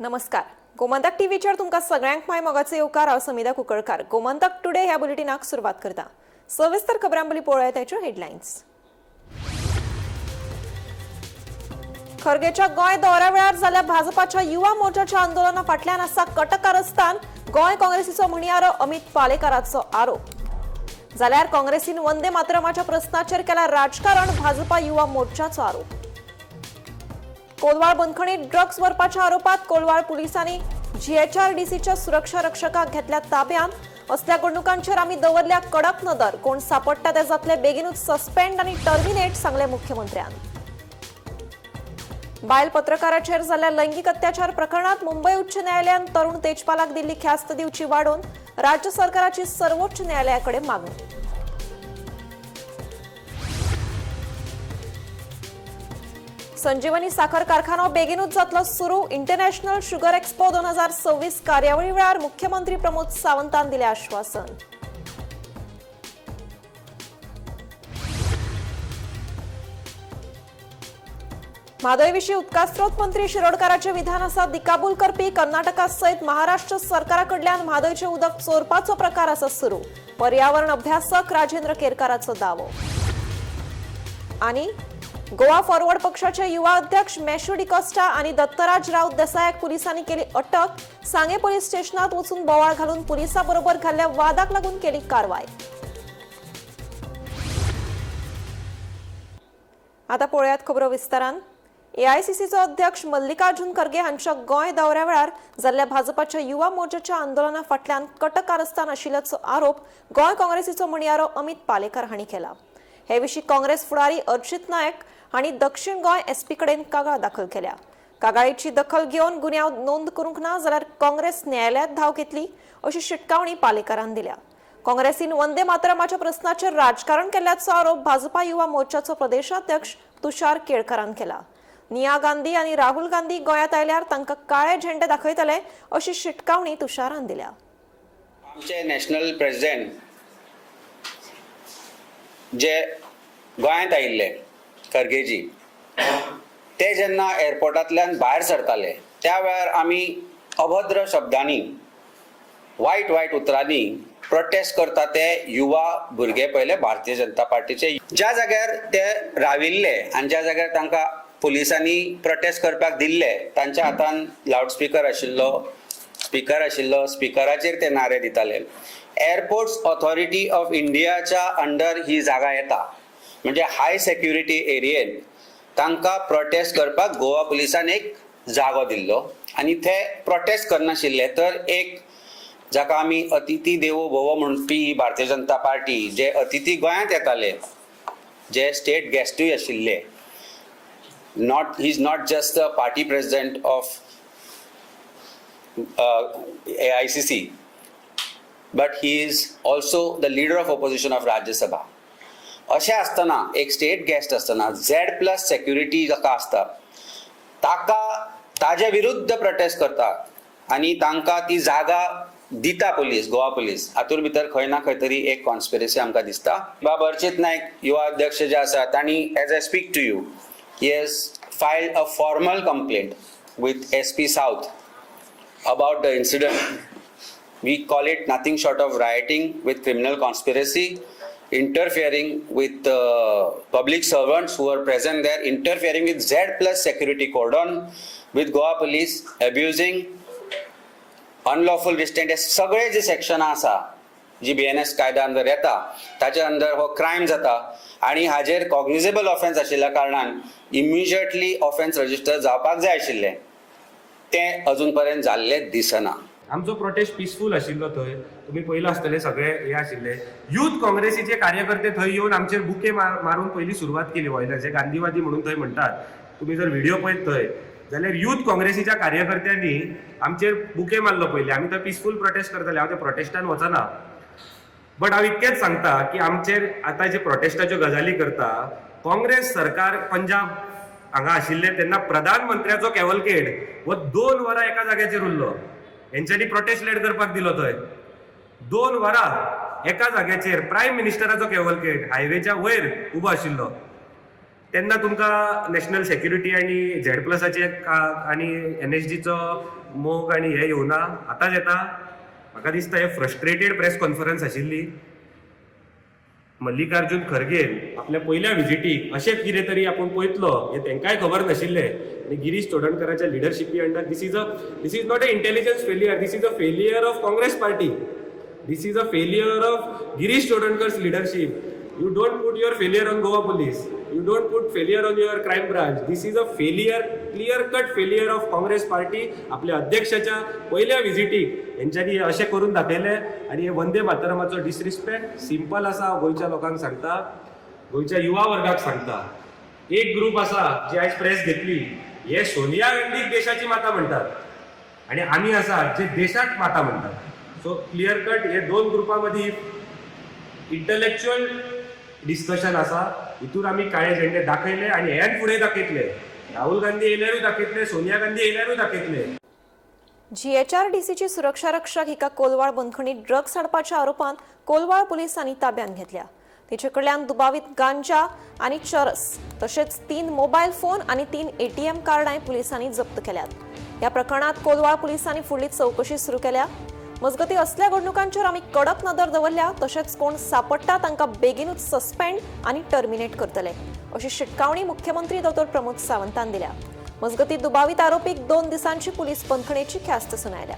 नमस्कार, गोमंतक टीव्हीचेर तुमकां सगळ्यांक माय मोगाचो येवकार. हांव समिधा कुंकळकार. गोमंतक टुडे ह्या बुलेटिनाक सुरवात करता. सविस्तर खबरां पयलीं पळोवया ताच्यो हेडलायन्स. खरगेच्या गोंय दौऱ्या वेळार जाल्ल्या भाजपाच्या युवा मोर्चाच्या आंदोलना फाटल्यान आसा कटकारस्थान, गोंय काँग्रेसीचो म्हणयारो अमित पालेकाराचो आरोप. जाल्यार काँग्रेसीन वंदे मातरमाच्या प्रस्नाचेर केला राजकारण, भाजपा युवा मोर्चाचो आरोप. कोलवाळ बंदखणीत ड्रग्ज व्हरपाच्या आरोपात कोलवाळ पुलिसांनी जीएचआरडीसीच्या सुरक्षा रक्षकाक घेतल्या ताब्यांत. असल्या घडणुकांचेर आमी दवरल्या कडक नदर, कोण सापडटा ते जातले बेगीनूच सस्पेंड आनी टर्मिनेट, सांगले मुख्यमंत्र्यान. बायल पत्रकाराचेर जाल्ल्या लैंगिक अत्याचार प्रकरणात मुंबय उच्च न्यायालयान तरुण तेजपालाक दिल्ली ख्यास्त दिवची वाडोवन राज्य सरकाराची सर्वोच्च न्यायालयाकडे मागणी. संजीवनी साखर कारखानो बेगीनूच जातलो सुरू, इंटरनॅशनल शुगर एक्स्पो 2026 कार्यावळी वेळार मुख्यमंत्री प्रमोद सावंतान दिले आश्वासन. म्हादयविशीं उदकास्रोत मंत्री शिरोडकाराचे विधान आसा दिकाबूल करपी. कर्नाटका सयत महाराष्ट्र सरकारा कडल्यान म्हादयचें उदक चोरपाचो प्रकार आसा सुरू, पर्यावरण अभ्यासक राजेंद्र केरकाराचो दावो. आनी गोवा फॉरवर्ड पक्षाचे युवा अध्यक्ष मॅश्यू डिकॉस्टा आणि दत्तराज राऊत देसायाक पुलिसांनी केली अटक. सांगे पोलीस स्टेशनात वचून बोवाळ घालून पुलिसाबरोबर घाल्ल्या वादाक लागून केली कारवाय. आता पळोवयात खबरो विस्तारान. एआयसीसीचो अध्यक्ष मल्लिकार्जुन खरगे हांच्या गोंय दौऱ्या वेळार जाल्ल्या भाजपाच्या युवा मोर्चाच्या आंदोलना फाटल्यान कटकारस्थान आशिल्ल्याचो आरोप गोंय काँग्रेसीचो म्हणयारो अमित पालेकार हांणी केला. हे विशीं काँग्रेस फुडारी अर्चित नायक हांणी दक्षिण गोंय एसपी कडेन कागाळ दाखल केल्या. कागाळीची दखल घेवन गुन्यांव नोंद करूंक ना जाल्यार काँग्रेस न्यायालयात धांव घेतली, अशी शिटकावणी पालेकारान दिल्या. काँग्रेसीन वंदे मातरमाच्या प्रस्नाचेर राजकारण केल्ल्याचो आरोप भाजपा युवा मोर्चाचो प्रदेशाध्यक्ष तुषार केळकरान केला. निया गांधी आनी राहुल गांधी गोंयांत आयल्यार तांकां काळे झेंडे दाखयतले, अशी शिटकावणी तुषारान दिल्या. आमचे नॅशनल प्रेसिडेंट जे गोंयांत आयिल्ले खरगेजी, ते जेन्ना एअरपोर्टांतल्यान भायर सरताले त्या वेळार आमी अभद्र शब्दांनी, वायट वायट उतरांनी प्रोटेस्ट करता ते युवा भुरगे पयले भारतीय जनता पार्टीचे. ज्या जाग्यार ते राविल्ले आनी ज्या जाग्यार तांकां पुलिसांनी प्रोटेस्ट करपाक दिल्ले, तांच्या हातान लावडस्पिकर आशिल्लो, स्पिकर आशिल्लो, स्पिकराचेर ते नारे दिताले. एअरपोर्ट्स ऑथॉरिटी ऑफ इंडियाच्या अंडर ही जागा येता, म्हणजे हाय सेक्युरिटी एरियेन तांकां प्रोटेस्ट करपाक गोवा पुलिसान एक जागो दिल्लो आनी ते प्रोटेस्ट करनाशिल्ले. तर एक जाका आमी अतिथी देवो भव म्हणपी भारतीय जनता पार्टी, जे अतिथी गोंयांत येताले, जे स्टेट गेस्टूय आशिल्ले, not he is not just the party president of AICC, but he is also the leader of opposition of Rajya Sabha. अशें आसतना, एक स्टेट गेस्ट आसतना, झेड प्लस सेक्युरिटी जाका आसता, ताका ताजे विरुद्ध प्रोटेस्ट करता आनी तांकां ती जागा दिता पुलीस, गोवा पुलीस, हातूंत भितर खंय ना खंय तरी एक कॉन्स्पिरसी आमकां दिसता. बाब अर्चित नायक, युवा अध्यक्ष जे आसा, तांणी, as I speak to you, he has filed a formal complaint with SP South about the incident. We call it nothing short of rioting with criminal conspiracy, interfering with public servants who are present there, interfering with Z plus security cordon, with Goa police, abusing unlawful restraint. हे सगळे जे सेक्शनां आसा जी BNS कायद्या अंदर येता, ताच्या अंदर हो क्रायम जाता आनी हाजेर कॉग्निजेबल ऑफेन्स आशिल्ल्या कारणान इमिजिएटली ऑफेन्स रजिस्टर जावपाक जाय आशिल्लें, तें अजून पर्यंत जाल्लें दिसना. आमचो प्रोटेस्ट पिसफूल आशिल्लो. थंय तुमी पयलं आसतले, सगळे हे आशिल्ले. युथ काँग्रेसीचे कार्यकर्ते थंय येवन आमचेर बुके मारून पयली सुरवात केली वयल्या, जे गांधीवादी म्हणून थंय म्हणटात. तुमी जर व्हिडिओ पळयत थंय जाल्यार युथ काँग्रेसीच्या कार्यकर्त्यांनी आमचेर बुके मारलो पयली. आमी थंय पिसफूल प्रोटेस्ट करताले. हांव त्या प्रोटेस्टान वचना, बट हांव इतकेंच सांगता की आमचेर आतां जे प्रोटेस्टाच्यो गजाली करता, काँग्रेस सरकार पंजाब हांगा आशिल्ले तेन्ना प्रधानमंत्र्याचो कॅवलकेड हो 2 वरां एका जाग्याचेर उरलो. हेंच्यांनी प्रोटेस्ट लेड करपाक दिलो. थंय 2 वरां एका जाग्याचेर प्रायम मिनिस्टराचो कॅवलकेड हायवेच्या वयर उबो आशिल्लो. तेन्ना तुमकां नॅशनल सेक्युरिटी आनी झेड प्लसाचे आनी एनएसजीचो मोग आनी हे येवना, आतांच येता. म्हाका दिसता हे फ्रस्ट्रेटेड प्रेस कॉन्फरन्स आशिल्ली. मल्लिकार्जुन खरगेन आपल्या पयल्या विजिटीक अशें कितें तरी आपूण पळयतलो हें तांकांय खबर नाशिल्लें. आनी Girish चोडणकराच्या लिडरशिपी under this is not a intelligence failure, this is a failure of Congress party, this is a failure of Girish Chodankar's leadership. You don't put your failure on Goa police, you don't put failure on your crime branch. This is a failure, clear cut failure of Congress party. आपल्या अध्यक्षाच्या पयल्या विजिटीक हेंच्यांनी अशें करून दाखयलें. आनी हे Vande मातरमाचो disrespect simple आसा. हांव गोंयच्या लोकांक सांगता, गोंयच्या युवा वर्गाक सांगता, एक ग्रूप आसा जी आयज प्रेस घेतली, हे सोनिया गांधीक देशाची माता म्हणटात आनी आमी आसा जे देशाक माता म्हणटात. सो क्लियर कट हे दोन ग्रुपां मदीं इंटलेक्च्युअल डिस्कशन आसा. हितून आमी काळे झेंडे दाखयले आनी ह्यान फुडें दाखयतले. राहुल गांधी येयल्यारूय दाखयतले, सोनिया गांधी येयल्यारूय दाखयतले. जीएचआरडीसीची सुरक्षा रक्षक हिका कोलवाळ बंदखणीत ड्रग्स हाडपाच्या आरोपान कोलवाळ पुलिसांनी ताब्यांत घेतल्या. तिचे कडल्यान दुबावीत गांजा आनी चरस तशेंच 3 मोबायल फोन आनी 3 एटीएम कार्डांय पुलिसांनी जप्त केल्यात. ह्या प्रकरणात कोलवाळ पुलिसांनी फुडली चवकशी सुरू केल्या. मजगती असल्या घडणुकांचेर आमी कडक नदर दवरल्या, तशेंच कोण सापडटा तांकां बेगीनूच सस्पेंड आनी टर्मिनेट करतले अशी शिटकावणी मुख्यमंत्री डॉ प्रमोद सावंतान दिल्या. मजगती दुबावीत आरोपीक 2 दिसांची पुलीस बंदखणेची ख्यास्त सुनायल्या.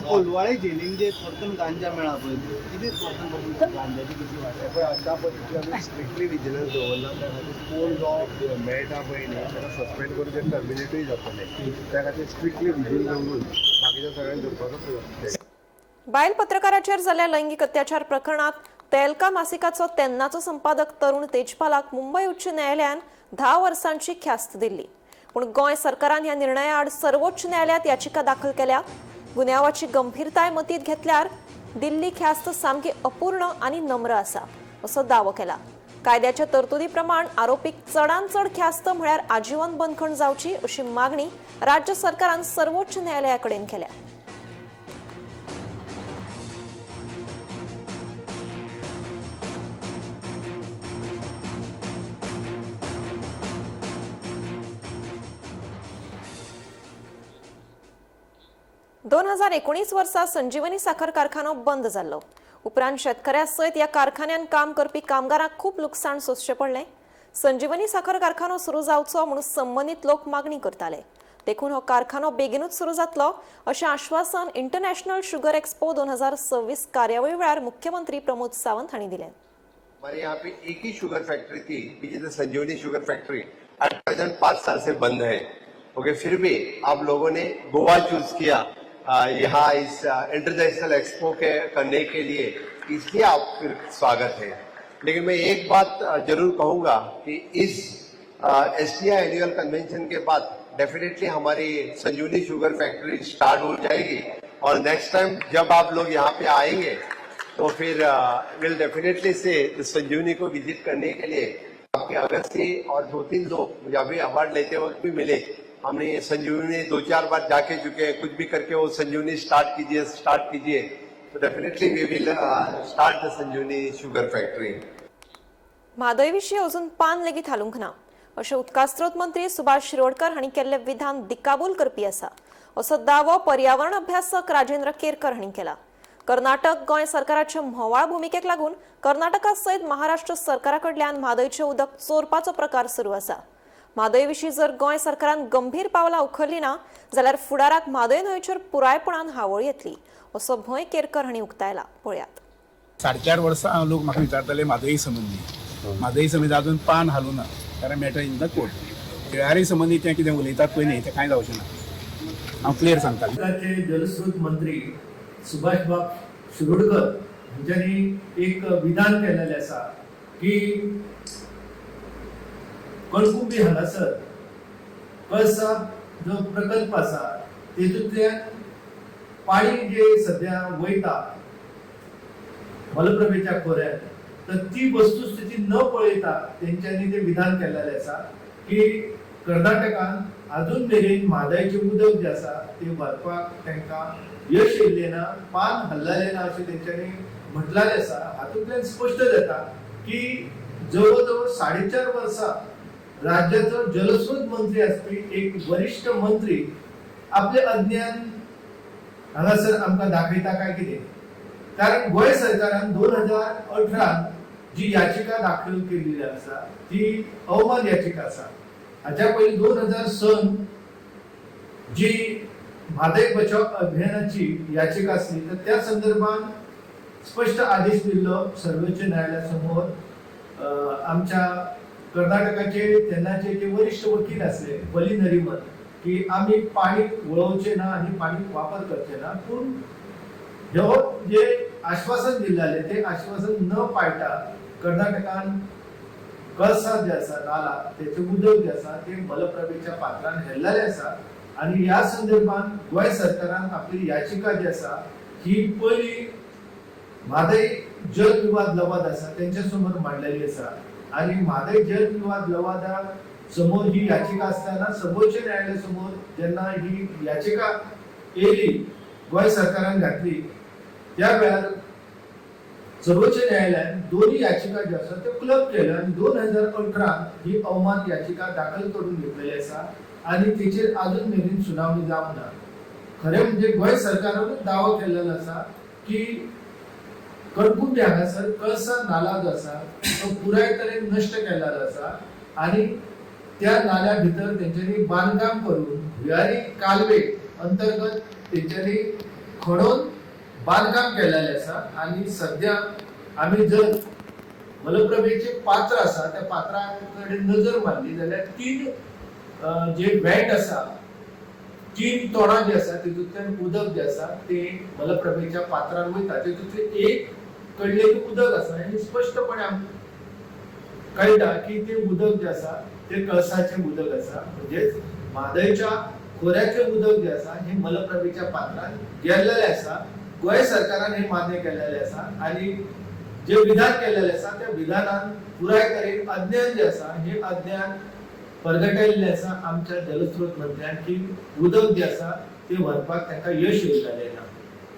कोलवाळे जेलीन जे परतून गांजा मेळा पळय, कितें परतून गांजाची कशी वाडटा पळय, आतां पळय आमी स्ट्रिक्टली विजिलन्स दवरला. त्या खातीर कोण जो मेळटा पळय न्ही ताका सस्पेंड करून ते टर्मिनेटूय जातले. त्या खातीर स्ट्रिक्टली विजील दवरून बाकीच्या सगळ्यांक धरपाचो प्रयत्न. बायल पत्रकाराचेर जाल्ल्या लैंगिक अत्याचार प्रकरणात तेलका मासिकाचो तेन्नाचो संपादक तरुण तेजपालाक मुंबय उच्च न्यायालयान 10 वर्सांची ख्यास्त दिल्ली. पूण गोंय सरकारान ह्या निर्णया आड सर्वोच्च न्यायालयात याचिका दाखल केल्या. गुन्यांवाची गंभीरताय मतींत घेतल्यार दिल्ली ख्यास्त सामकी अपूर्ण आनी नम्र आसा असो दावो केला. कायद्याच्या तरतुदी प्रमाण आरोपीक चडान चड ख्यास्त म्हळ्यार आजीवन बंदखण जावची अशी मागणी राज्य सरकारान सर्वोच्च न्यायालया कडेन केल्या. दोन 2019 वर्सा संजीवनी साखर कारखानो बंद जाल्लो. उपरांत शेतकऱ्यां सयत ह्या कारखान्यान काम करपी कामगारांक खूब लुकसाण सोंसचें पडलें. संजीवनी साखर कारखानो सुरू जावचो म्हणून संबंदीत लोक मागणी करताले. देखून हो कारखानो बेगीनूच सुरू जातलो अशें आश्वासन इंटरनॅशनल शुगर एक्सपो 2026 कार्यावळी वेळार मुख्यमंत्री प्रमोद सावंत हांणी दिलें. हमारे यहाँ पे एक ही शुगर फैक्ट्री थी, which Sanjeevani sugar factory, at present 5 साल से बंद है. ओके, फिर भी आप लोगों ने गोवा चूज किया यहाँ इस इंटरनेशनल एक्सपो के करने के लिए, इसलिए आप फिर स्वागत है. लेकिन मैं एक बात जरूर कहूँगा कि इस एसटीआई एनुअल कन्वेंशन के बाद डेफिनेटली हमारी संजीवनी शुगर फैक्ट्री स्टार्ट हो जाएगी और नेक्स्ट टाइम जब आप लोग यहाँ पे आएंगे तो फिर will definitely से संजीवनी को विजिट करने के लिए आपके अगस्ती और 2-3 लोग मुझे अभी अवार्ड लेते वक्त भी मिले. हमने संजीवनी 2-4 बार जाके चुके हैं, कुछ भी करके वो संजीवनी स्टार्ट कीजिए स्टार्ट कीजिए, तो definitely we will start the Sanjeevani sugar factory. Mhadei विशीं अजून पान लेगीत हालूंक ना अशें उदकास्रोत मंत्री सुभाष शिरोडकर हांणी केल्लें विधान दिकाबूल करपी आसा असो दावो पर्यावरण अभ्यासक राजेंद्र केरकर हांणी केला. कर्नाटक गोंय सरकाराच्या म्होंवाळ भुमिकेक लागून कर्नाटका सयत महाराष्ट्र सरकारा कडल्यान म्हादयचें उदक चोरपाचो प्रकार सुरू आसा. म्हादय विशीं जर गोंय सरकारान गंभीर पावलां उखल्ली ना जाल्यार फुडाराक म्हादय न्हंयचेर पुरायपणान हावळ येतली असो भंय केरकर हांणी उक्तायला. पळयात. 4.5 वर्सां लोक म्हाका विचारताले म्हादय संबंदी, म्हादय संबंदी अजून पान हालूं ना, कारण मॅटर इन the court. खेळारी संबंदी तें कितें उलयतात पळय न्ही, तें कांय जावचें ना, हांव क्लियर सांगता. जलस्रोत मंत्री सुभाष बाब शिरोडकर हांच्यांनी एक विधान केलेलें आसा की कळकुंबी हांगासर कळसा जो प्रकल्प आसा तेतूंतल्यान पाणी जे सद्या वयता मलप्रभेच्या खोऱ्यात, तर ती वस्तुस्थिती न पळयता तेंच्यांनी ते विधान केलेलें आसा की कर्नाटकान अजून मेरेन म्हादयचें उदक जें आसा तें व्हरपाक तांकां यश येयल्लें ना, पान हल्लालें ना अशें तेंच्यांनी म्हटलेलें आसा. हातूंतल्यान स्पश्ट जाता की जवळ जवळ 4.5 वर्सां राज्याचो जलस्रोत मंत्री आसपी एक वरिश्ठ मंत्री आपलें अज्ञान हांगासर आमकां दाखयता काय कितें. कारण गोंय सरकारान 2018 जी याचिका दाखल केल्ली आसा ती अवमान याचिका आसा. हाच्या पयलीं 2006 जी म्हादय बचाव अभियानाची याचिका आसली तर त्या संदर्भात स्पश्ट आदेश दिल्लो सर्वोच्च न्यायालया समोर. आमच्या कर्नाटकाचे तेन्नाचे जे वरिश्ठ वकील आसले वली नरिमन की आमी पाणी वळोवचे ना आनी पाणी वापर करचे ना, पूण ह्यो जे आश्वासन दिल्लें ते आश्वासन न पाळटा कर्नाटकान कळसा जे आसा नाला तेचें उदक जें आसा तें मलप्रभेच्या पात्रान हेल्लेलें आसा. आनी ह्या संदर्भात गोंय सरकारान आपली याचिका जी आसा ही पयली म्हादय जल विवाद लवाद आसा तेंच्या समोर मांडलेली आसा. आनी म्हादय जल विवाद लवादा समोर ही याचिका आसतना सर्वोच्च न्यायालया समोर जेन्ना ही याचिका येयली गोंय सरकारान घातली त्या वेळार सर्वोच्च न्यायालयान दोन्ही याचिका ज्यो आसा त्यो क्लब केल्यो आनी 2018 ही अवमान याचिका दाखल करून घेतलेली आसा आनी तेचेर अजून मेरेन सुनावणी जावंक ना. खरें म्हणजे गोंय सरकारानूच दावो केल्लो आसा की कणकुंबी हांगासर कळसा नाला जो आसा तो पुराय तरेन नश्ट केल्लो आसा आनी त्या नाल्या भितर तेंच्यांनी बांदकाम करून भुयारी कालवे अंतर्गत तेंच्यांनी खणोवन बांदकाम केलेलें आसा. आनी सद्या आमी जर मलप्रभेचे पात्र आसा त्या पात्रा कडेन नजर मारली जाल्यार 3 जे वेंट आसा, 3 तोंडां जी आसा तितूंतल्यान उदक जें आसा तें मलप्रभेच्या पात्रान वयता. तितूंतलें एक कडलें उदक आसा आनी स्पश्टपणे आमकां कळटा की तें उदक जें आसा तें कळसाचें उदक आसा, म्हणजेच म्हादयच्या खोऱ्याचें उदक जें आसा हें मलप्रभेच्या पात्रान गेल्लेलें आसा. गोंय सरकारान हें मान्य केल्लेलें आसा आनी जे विधान केल्लेलें आसा त्या विधानान पुराय तरेन अज्ञान जें आसा हें अज्ञान परगटायल्लें आसा आमच्या जलस्रोत मंत्र्यान की उदक जें आसा तें व्हरपाक तांकां यश येयलें ना.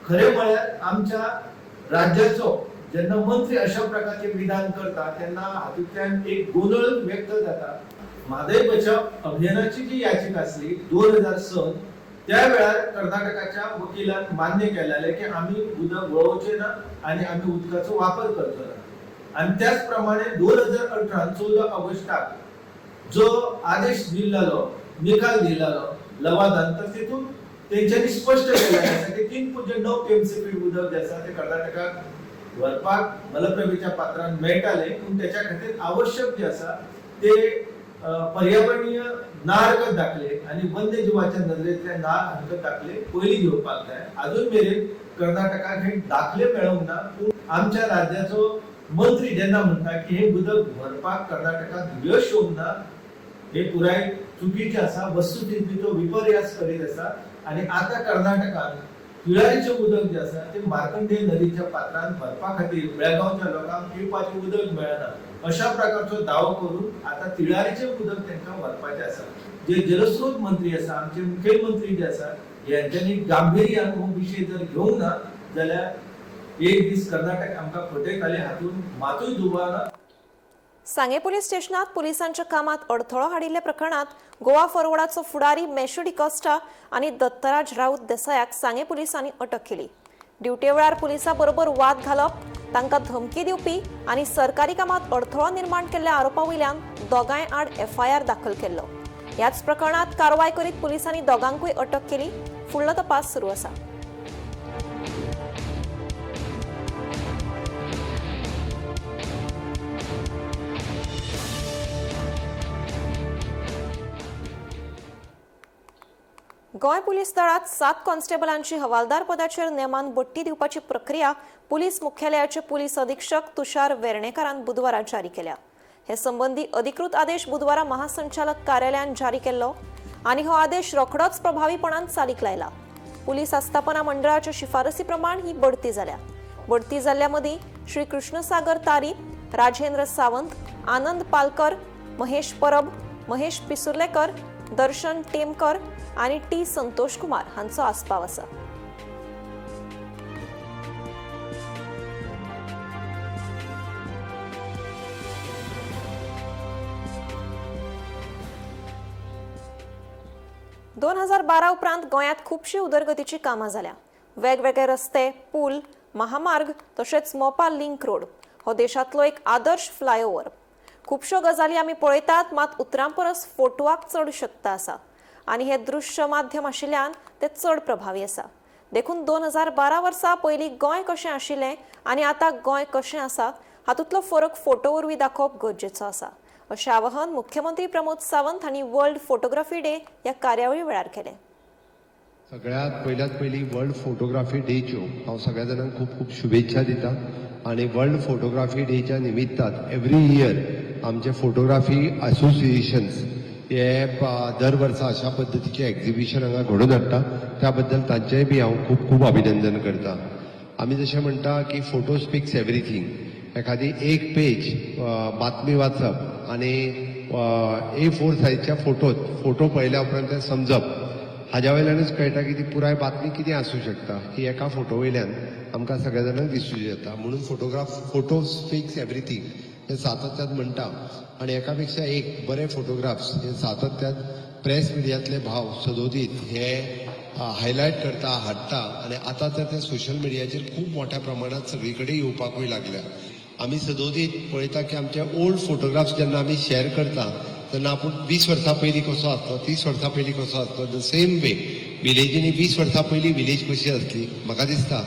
खरें म्हळ्यार आमच्या राज्याचो जेन्ना मंत्री अशा प्रकारचे विधान करता तेन्ना हातूंतल्यान एक गोंदळ व्यक्त जाता. म्हादय बचाव अभियानाची जी याचिका आसली 2006 त्या वेळार कर्नाटकाच्या वकिलान मान्य केलेलें की आमी उदक वळोवचें ना आनी आमी उदकाचो वापर करचो ना. आनी त्याच प्रमाणे 2018 14 ऑगस्टाक जो आदेश दिल्लो, निकाल दिल्लो लवादान, तर तितून तेंच्यांनी स्पश्ट केलेलें आसा की 3.9 TMCP उदक जें आसा तें कर्नाटकाक व्हरपाक मलप्रभेच्या पात्रान मेळटालें, पूण तेच्या खातीर आवश्यक जें आसा ते पर्यावरणीय ना हरकत दाखले आनी वन्यजिवाच्या नदरेंतल्यान ना हरकत दाखले पयलीं घेवपाक जाय. अजून मेरेन कर्नाटकाक हे दाखले मेळोंक ना, पूण आमच्या राज्याचो मंत्री जेन्ना म्हणटा की हे उदक व्हरपाक कर्नाटकाक यश येवंक ना हे पुराय चुकीचें आसा, वस्तुस्थितीचो विपर्यास करीत आसा. आनी आतां कर्नाटकान तिळारीचें उदक जें आसा तें मार्कंडेय नदीच्या पात्रान भरपा खातीर बेळगांवच्या लोकांक पिवपाचें उदक मेळना अशा प्रकारचो दावो करून आतां तिळारीचें उदक तांकां व्हरपाचें आसा. जे जलस्रोत मंत्री आसा, आमचे मुखेलमंत्री जे आसा, हेंच्यांनी गांभिर्यान हो विशय जर घेवंक ना जाल्यार एक दीस कर्नाटक आमकां फटयताले हातूंत मातूय दुबाव. सांगे पोलीस स्टेशनात पोलिसांच्या कामात अडथळो हाडिल्ल्या प्रकरणात गोवा फॉरवर्डाचो फुडारी मेशू डिकॉस्टा आनी दत्तराज राऊत देसायाक सांगे पोलिसांनी अटक केली. ड्युटे वेळार पोलिसां बरोबर वाद घालप, तांकां धमकी दिवपी आनी सरकारी कामात अडथळो निर्माण केल्ल्या आरोपा वयल्यान दोगांय आड एफआयआर दाखल केल्लो. ह्याच प्रकरणात कारवाय करीत पोलिसांनी दोगांकूय अटक केली. फुडलो तपास सुरू आसा. गोंय पोलीस दळात 7 कॉन्स्टेबलांची हवालदार पदाचेर नेमान बडटी दिवपाची प्रक्रिया पोलीस मुख्यालयाचे पोलीस अधीक्षक तुषार वेर्णेकारान बुधवारा जारी केल्या. हे संबंधी अधिकृत आदेश बुधवारा महासंचालक कार्यालयान जारी केल्लो आनी हो आदेश रोखडोच प्रभावीपणान चालीक लायला. पोलीस आस्थापना मंडळाच्या शिफारसी प्रमाण ही बढती जाल्या. बढती जाल्ल्या मदीं श्री कृष्णसागर तारी, राजेंद्र सावंत, आनंद पालकर, महेश परब, महेश पिसुर्लेकर, दर्शन टेमकर आनी टी संतोष कुमार हांचो आस्पाव आसा. 2012 उपरांत गोंयांत खुबशी उदरगतीची कामां जाल्या. वेगवेगळे रस्ते, पूल, महामार्ग तशेंच मोपा लिंक रोड हो देशांतलो एक आदर्श फ्लायओव्हर. खुबश्यो गजाली आमी पळयतात, मात उतरां परस फोटवाक चड शक्त आसा आनी हे दृश्य माध्यम आशिल्ल्यान ते चड प्रभावी आसा. देखून 2012 वर्सा पयलीं गोंय कशें आशिल्लें आनी आतां गोंय कशें आसा हातूंतलो फरक फोटो वरवीं दाखोवप गरजेचो आसा, अशें आवाहन मुख्यमंत्री प्रमोद सावंत हांणी वर्ल्ड फोटोग्राफी डे ह्या कार्यावळी वेळार केलें. सगळ्यात पयल्यात पयली वर्ल्ड फोटोग्राफी डेच्यो हांव सगळ्या जाणांक खूब खूब शुभेच्छा दिता आनी वर्ल्ड फोटोग्राफी डेच्या निमित्तान एवरी इयर आमचे फोटोग्राफी असोसिएशन्स हे दर वर्सा अशा पद्दतीचे एक्झिबिशन हांगा घडोवन हाडटा, त्या बद्दल तांचेय बी हांव खूब खूब अभिनंदन करता. आमी जशें म्हणटा की फोटो स्पिक्स एवरीथींग, एखादी एक पेज बातमी वाचप आनी A4 सायजच्या फोटोत फोटो पळयल्या उपरांत तें समजप हाज्या वयल्यानूच कळटा की ती पुराय बातमी कितें आसूं शकता, ही एका फोटो वयल्यान आमकां सगळ्या जाणांक दिसूं येता. म्हणून फोटो स्पिक्स एवरीथींग हे सातत्यान म्हणटा आनी एका पेक्षा एक बरे फोटोग्राफ्स हे सातत्यान प्रेस मिडियांतले भाव सदोदीत हे हायलायट करता, हाडटा आनी आतां तर ते सोशल मिडियाचेर खूब मोठ्या प्रमाणात सगळी कडेन येवपाकूय लागल्या. आमी सदोदीत पळयता की आमचे ओल्ड फोटोग्राफ्स जेन्ना आमी शेअर करता तेन्ना आपूण 20 वर्सां पयलीं कसो आसलो, 30 वर्सां पयलीं कसो आसलो, the same way विलेजींनी 20 वर्सां पयलीं विलेज कशी आसली. म्हाका दिसता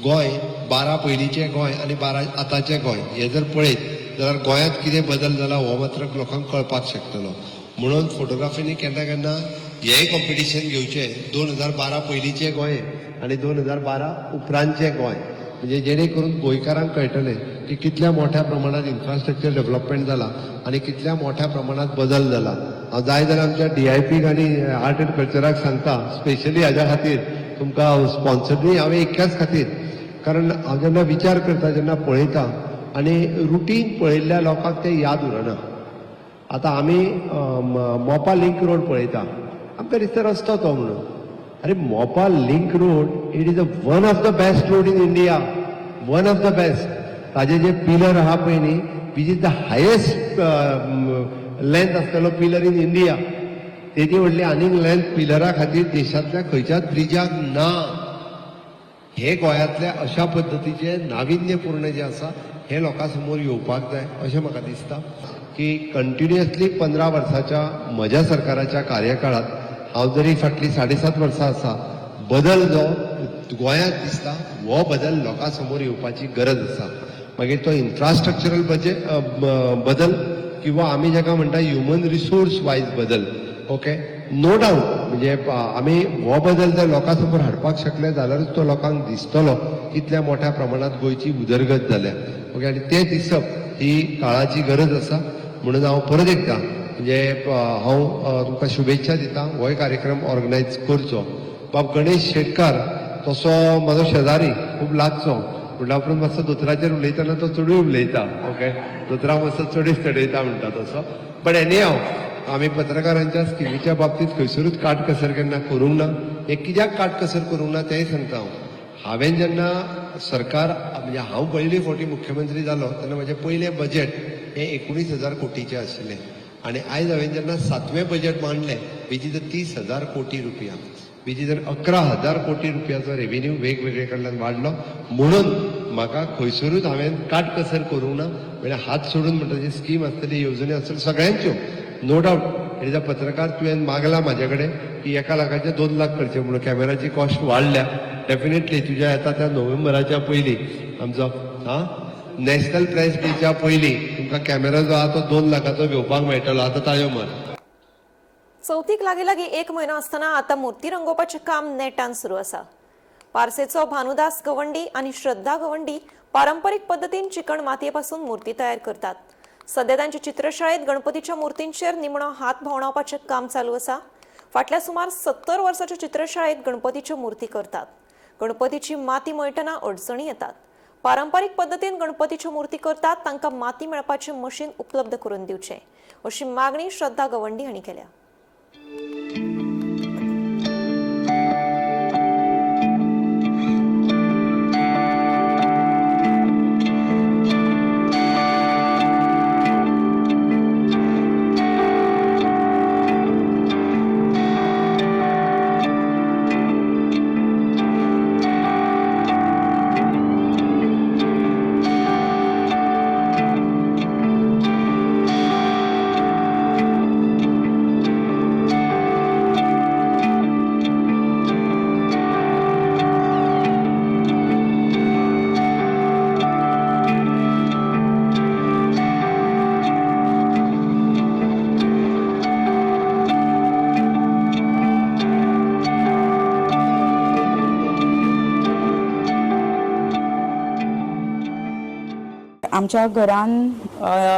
गोंय 12 पयलींचें गोंय आनी 12 आतांचें गोंय हें जर पळयत जाल्यार गोंयांत कितें बदल जाला हो मात्र लोकांक कळपाक शकतलो. म्हणून फोटोग्राफीनी केन्ना केन्ना हेंय कॉम्पिटिशन घेवचें, 2012 पयलींचें गोंय आनी 2012 उपरांतचें गोंय, म्हणजे जेणे करून गोंयकारांक कळटलें की कितल्या मोठ्या प्रमाणात इन्फ्रास्ट्रक्चर डेव्हलपमेंट जाला आनी कितल्या मोठ्या प्रमाणात बदल जाला. हांव जाय जाल्यार आमच्या DIP आनी आर्ट एंड कल्चराक सांगता, स्पेशली हाज्या खातीर तुमकां स्पॉन्सरूय हांवें एकल्याच खातीर, कारण हांव जेन्ना विचार करता, जेन्ना पळयता आनी रुटीन पळयल्ल्या लोकांक तें याद उरना. आतां आमी मोपा लिंक रोड पळयता, आमकां दिसता रस्तो तो म्हणून, अरे Mopa link road it is a one of the best road in India, one of the best. ताजे जे पिलर आहा पळय न्ही, which is the highest length आसतलो पिलर इन इंडिया. तेजी व्हडली आनीक लेंथ पिलरा खातीर देशांतल्या खंयच्याच ब्रिजाक ना. हे गोंयांतले अशा पद्दतीचे नाविन्यपूर्ण जे आसा हे लोकां समोर येवपाक जाय अशें म्हाका दिसता. की कंटिन्युअसली 15 वर्साच्या म्हज्या सरकाराच्या कार्यकाळांत हांव जरी फाटलीं 7.5 वर्सां आसा, बदल जो गोंयांत दिसता हो बदल लोकां समोर येवपाची गरज आसा. मागीर तो इन्फ्रास्ट्रक्चरल बदल किंवा आमी जाका म्हणटा ह्युमन रिसोर्स वायज बदल, ओके, नो डावट, म्हणजे आमी हो बदल जर लोकां समोर हाडपाक शकले जाल्यारूच तो लोकांक दिसतलो कितल्या मोठ्या प्रमाणात गोंयची उदरगत जाल्या. ओके, आनी तें दिसप ही काळाची गरज आसा. म्हणून हांव परत एकदां म्हणजे हांव तुमकां शुभेच्छा दिता, होय कार्यक्रम ऑर्गनायज करचो. बाब गणेश शेटकार तसो म्हजो शेजारी, खूब लागचो म्हणटा, उपरांत मातसो दोतोराचेर उलयतना तो चडूय उलयता, ओके, दोतोराक मातसो चडूच चडयता म्हणटा तसो. बट एनी हांव आमी पत्रकारांच्या स्किमीच्या बाबतींत खंयसरूच काटकसर केन्ना करूंक ना. हें कित्याक काटकसर करूंक ना तेंय सांगता हांव. हांवें जेन्ना सरकार म्हणजे हांव पयले फावटी मुख्यमंत्री जालो तेन्ना म्हजें पयलें बजेट हें 19,000 कोटीचें आशिल्लें आनी आयज हांवें जेन्ना 7वें बजेट मांडलें which is 30,000 कोटी रुपया, which is 11,000 कोटी रुपयाचो रेवेन्यू वेगवेगळे कडल्यान वाडलो. म्हणून म्हाका खंयसरूच हांवें काटकसर करूंक ना. म्हणल्यार हात सोडून म्हणटा जी स्कीम आसतली, येवजण्यो आसतल्यो सगळ्यांच्यो, नो डावट. एज अ पत्रकार तुवें मागला म्हाजे कडेन की 1 लाखाचे 2 लाख करचे म्हणून, कॅमेराची कॉस्ट वाडल्या डेफिनेटली तुज्या येता त्या नोव्हेंबराच्या पयलीं आमचो हां नॅशनल प्रेस डेच्या पयलीं तुमकां कॅमेरा जो आहा तो 2 लाखाचो घेवपाक मेळटलो. आतां ताळयो मार. चवथीक लागीं लागीं 1 म्हयनो आसतना आतां मूर्ती रंगोवपाचें काम नेटान सुरू आसा. पार्सेचो भानुदास गवंडी आनी श्रद्धा गवंडी पारंपरीक पद्दतीन चिकण मातये पासून मूर्ती तयार करतात. सध्या तांच्या चित्रशाळेत गणपतीच्या मूर्तींचेर निमणो हात भोंवडावपाचें काम चालू आसा. फाटल्या सुमार 70 वर्साच्या चित्रशाळेत गणपतीच्यो मूर्ती करतात. गणपतीची माती मळटना अडचणी येतात. पारंपारीक पद्दतीन गणपतीच्यो मूर्ती करतात तांकां माती मेळपाचें मशीन उपलब्ध करून दिवचें अशी मागणी श्रद्धा गवंडी हांणी केल्या. आमच्या घरान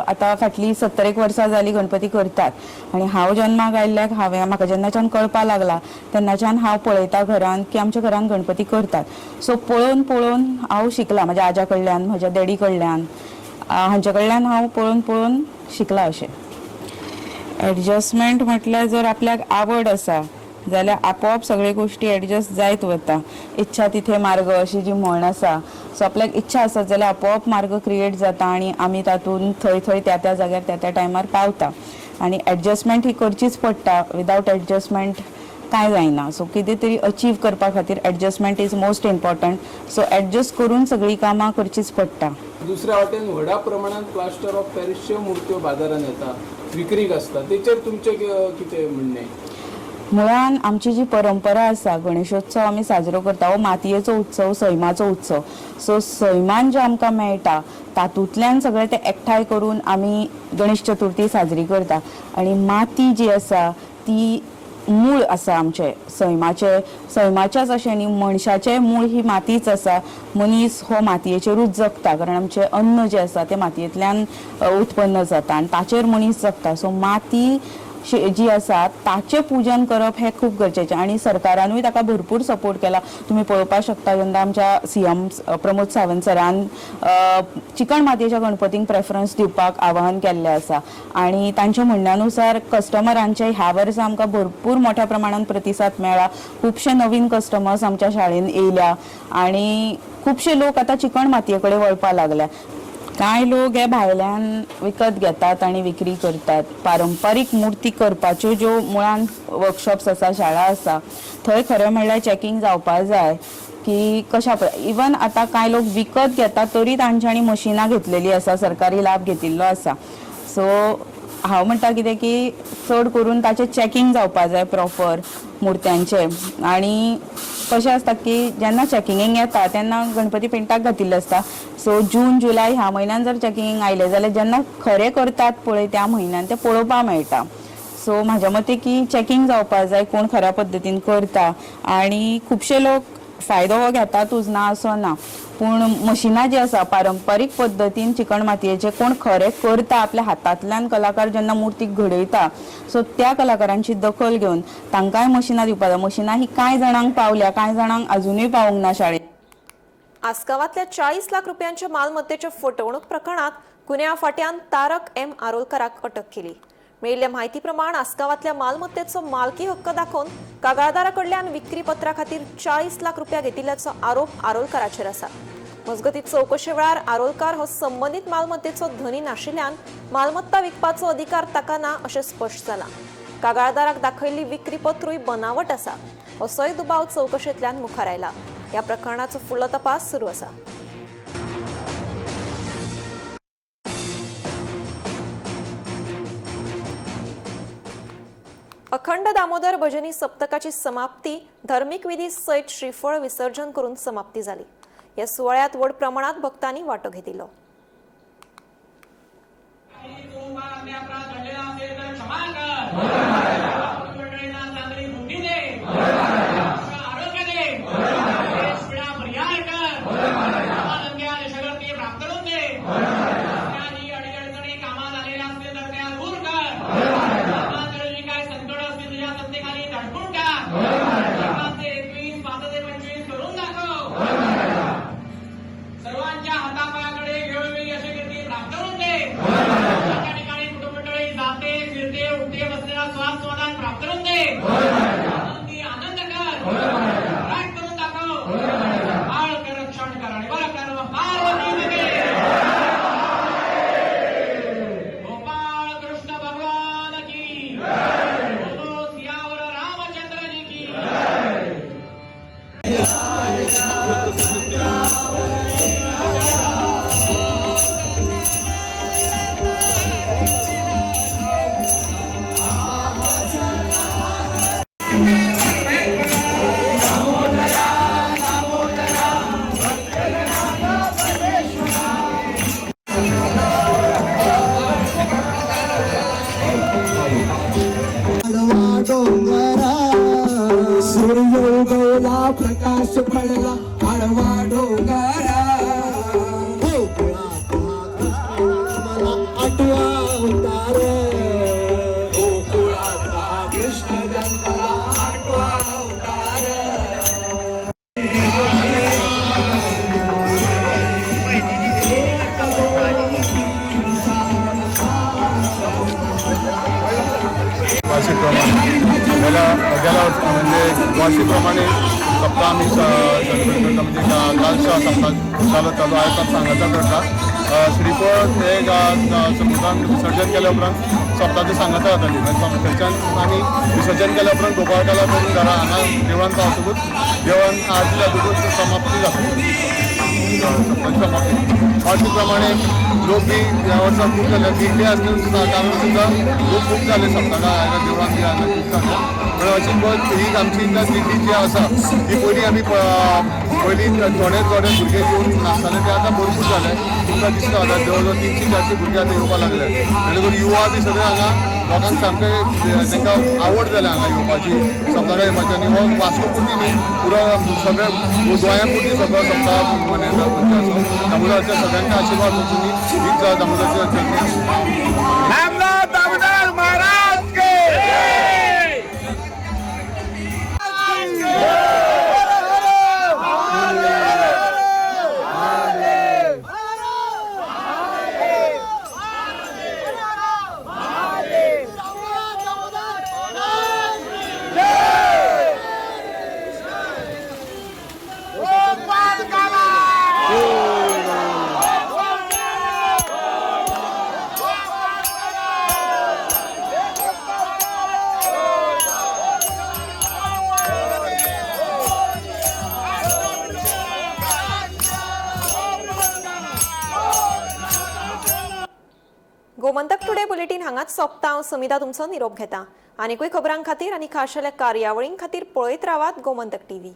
आतां फाटलीं 70 वर्सां जालीं गणपती करतात आनी हांव जन्माक आयिल्ल्याक हांवें म्हाका जेन्नाच्यान कळपा लागला तेन्नाच्यान हांव पळयता घरान की आमच्या घरान गणपती करतात. सो पळोवन पळोवन हांव शिकलां, म्हज्या आजा कडल्यान, म्हज्या डॅडी कडल्यान, हांच्या कडल्यान हांव पळोवन पळोवन शिकलां. अशें एडजस्टमेंट म्हटल्यार जर आपल्याक आवड आसा जाल्यार आपोआप सगळे गोश्टी एडजस्ट जायत वता. इच्छा तिथे मार्ग अशी जी म्हण आसा, सो आपल्याक इच्छा आसत जाल्यार आपोआप मार्ग क्रिएट जाता आनी आमी तातूंत थंय थंय त्या त्या जाग्यार त्या त्या टायमार पावता. आनी एडजस्टमेंट ही करचीच पडटा, विदावट एडजस्टमेंट कांय जायना. सो कितें तरी अचीव करपा खातीर adjustment is most important. So adjust करून सगळीं कामां करचीच पडटा. दुसऱ्या वाटेन व्हडा प्रमाणात प्लास्टर ऑफ पॅरिसच्यो मुर्त्यो बाजारान येता, विक्रीक आसता, तेचेर तुमचें कितें म्हणणें? मुळान आमची जी परंपरा आसा, गणेशोत्सव आमी साजरो करता, हो मातयेचो उत्सव, सैमाचो उत्सव. सो सैमान जें आमकां मेळटा तातूंतल्यान सगळें तें एकठांय करून आमी गणेश चतुर्थी साजरी करता. आनी माती जी आसा ती मूळ आसा आमचें सैमाचें, सैमाच्याच अशें न्ही, मनशाचें मूळ ही मातीच आसा. मनीस हो मातयेचेरूच जगता, कारण आमचें अन्न जें आसा तें मातयेंतल्यान उत्पन्न जाता आनी ताचेर मनीस जगता. सो माती जी आसा ताचें पूजन करप हें खूब गरजेचें आनी सरकारानूय ताका भरपूर सपोर्ट केला. तुमी पळोवपाक शकता जेन्ना आमच्या सीएम प्रमोद सावंत सरान चिकण मातयेच्या गणपतींक प्रेफरन्स दिवपाक आवाहन केल्लें आसा आनी तांच्या म्हणण्यानुसार कस्टमरांचे ह्या वर्सा आमकां भरपूर मोठ्या प्रमाणान प्रतिसाद मेळ्ळा. खुबशे नवीन कस्टमर्स आमच्या शाळेन येयल्या आनी खुबशे लोक आतां चिकण मातये कडेन वळपाक लागल्या. कांय लोक हे भायल्यान विकत घेतात आनी विक्री करतात. पारंपारीक मुर्ती करपाच्यो ज्यो मुळान वर्कशॉप्स आसा, शाळा आसा, थंय खरें म्हणल्यार चॅकिंग जावपा जाय की कशा इवन आतां कांय लोक विकत घेतात तरी तांच्यांनी मशिनां घेतलेली आसा, सरकारी लाभ घेतिल्लो आसा. सो हांव म्हणटा कितें की चड करून ताचें चॅकिंग जावपा जाय प्रॉपर मुर्त्यांचें. आनी कशें आसता की जेन्ना चॅकिंगेक येता तेन्ना गणपती पेंटाक घातिल्ले आसता. सो जून जुलय ह्या म्हयन्यान जर चॅकिंगेक आयलें जाल्यार जेन्ना खरें करतात पळय त्या म्हयन्यान तें पळोवपाक मेळटा. सो म्हाज्या मते की चॅकिंग जावपा जाय कोण खऱ्या पद्दतीन करता. आनी खुबशे लोक फायदो हो घेतातूच, ना असो ना, पूण मशिनां जी आसा पारंपारीक पद्दतीन चिकण मातयेचे कोण खरें करता आपल्या हातांतल्यान कलाकार जेन्ना मुर्ती घडयता, सो त्या कलाकारांची दखल घेवन तांकांय मशिनां दिवपाक जाय. मशिनां ही कांय जाणांक पावल्या, कांय जाणांक अजुनूय पावूंक ना शाळेंत. आसगांवांतल्या 40 लाख रुपयांच्या मालमत्तेच्या फटवणूक प्रकरणात गुन्यांव फांट्यान तारक एम आरोलकराक अटक केली. मेळिल्ल्या म्हायती प्रमाण आसगांवांतल्या मालमत्तेचो मालकी हक्क दाखोवन कागाळदारा कडल्यान विक्री पत्रा खातीर 40 लाख रुपया घेतिल्ल्याचो आरोप आरोलकाराचेर आसा. मजगतीं चवकशे वेळार आरोलकार हो संबंदीत मालमत्तेचो धनी नाशिल्ल्यान मालमत्ता विकपाचो अधिकार ताका ना अशें स्पश्ट जालां. कागाळदाराक दाखयल्ली विक्री पत्रूय बनावट आसा असोय दुबाव चवकशेंतल्यान मुखार आयला. ह्या प्रकरणाचो फुडलो तपास सुरू आसा. अखंड दामोदर भजनी सप्तकाची समाप्ती धर्मीक विधी सयत श्रीफळ विसर्जन करून समाप्ती जाली. ह्या सुवाळ्यात व्हड प्रमाणात भक्तांनी वांटो घेतिल्लो. पाऊस पडला आडवा डोंगरा. गोकुळात हा कृष्ण जन्मला आठवा अवतार. गोकुळात हा कृष्ण जन्मला आठवा अवतार. वार्षिकप्रमाणे गेल्या गेल्या वर्सा म्हणजे वार्षिकप्रमाणे सप्ताह आमी सेलिब्रेट करता. म्हणजे कालच्या सप्ताह चालू चालू आयतार सांगाता करता. श्रीफळ हे समुद्रान विसर्जन केल्या उपरांत सप्ताहाची सांगाता जाताली. थंयच्यान आमी विसर्जन केल्या उपरांत गोपाळकाला करून घरा हांगा देवळान पावतकूच देवळान आरती जातकूच समाप्ती जाता, सप्ताहाची समाप्ती. वार्षिक प्रमाणे लोक बी ह्या वर्सा खूब जाले. दिंडी आसले कारण सुद्दां लोक खूब जाले सप्तका हांगा देवळान बी हांगा खूब जाले. पूण अशी ही आमची दिंडी जी आसा ती पयलीं आमी पयलीं थोडे थोडे भुरगे येवन नासताले, ते आतां भरपूर जाले. तुमकां दिसता आतां जवळ जवळ 300-400 भुरगे आतां येवपाक लागले. जेणे करून युवा बी सगळे हांगा लोकांक सामकें तांकां आवड जाल्या हांगा येवपाची, सप्तका येवपाची. आनी हो वास्को पुरती न्ही, पुरो सगळे गोंया पुरती सगळो सप्ताह मनयता. म्हणजे दामोदराच्या सगळ्यांचे आशिर्वाद वचून हीच दामोदराची चरणी. Damodar Maharaj K. Gomantak today bulletin हांगाच सोंपता. हांव समिता तुमचो निरोप घेता. आनीकूय खबरां खातीर आनी खाशेल्या कार्यावळीं खातीर पळयत रावात गोमंतक टीव्ही.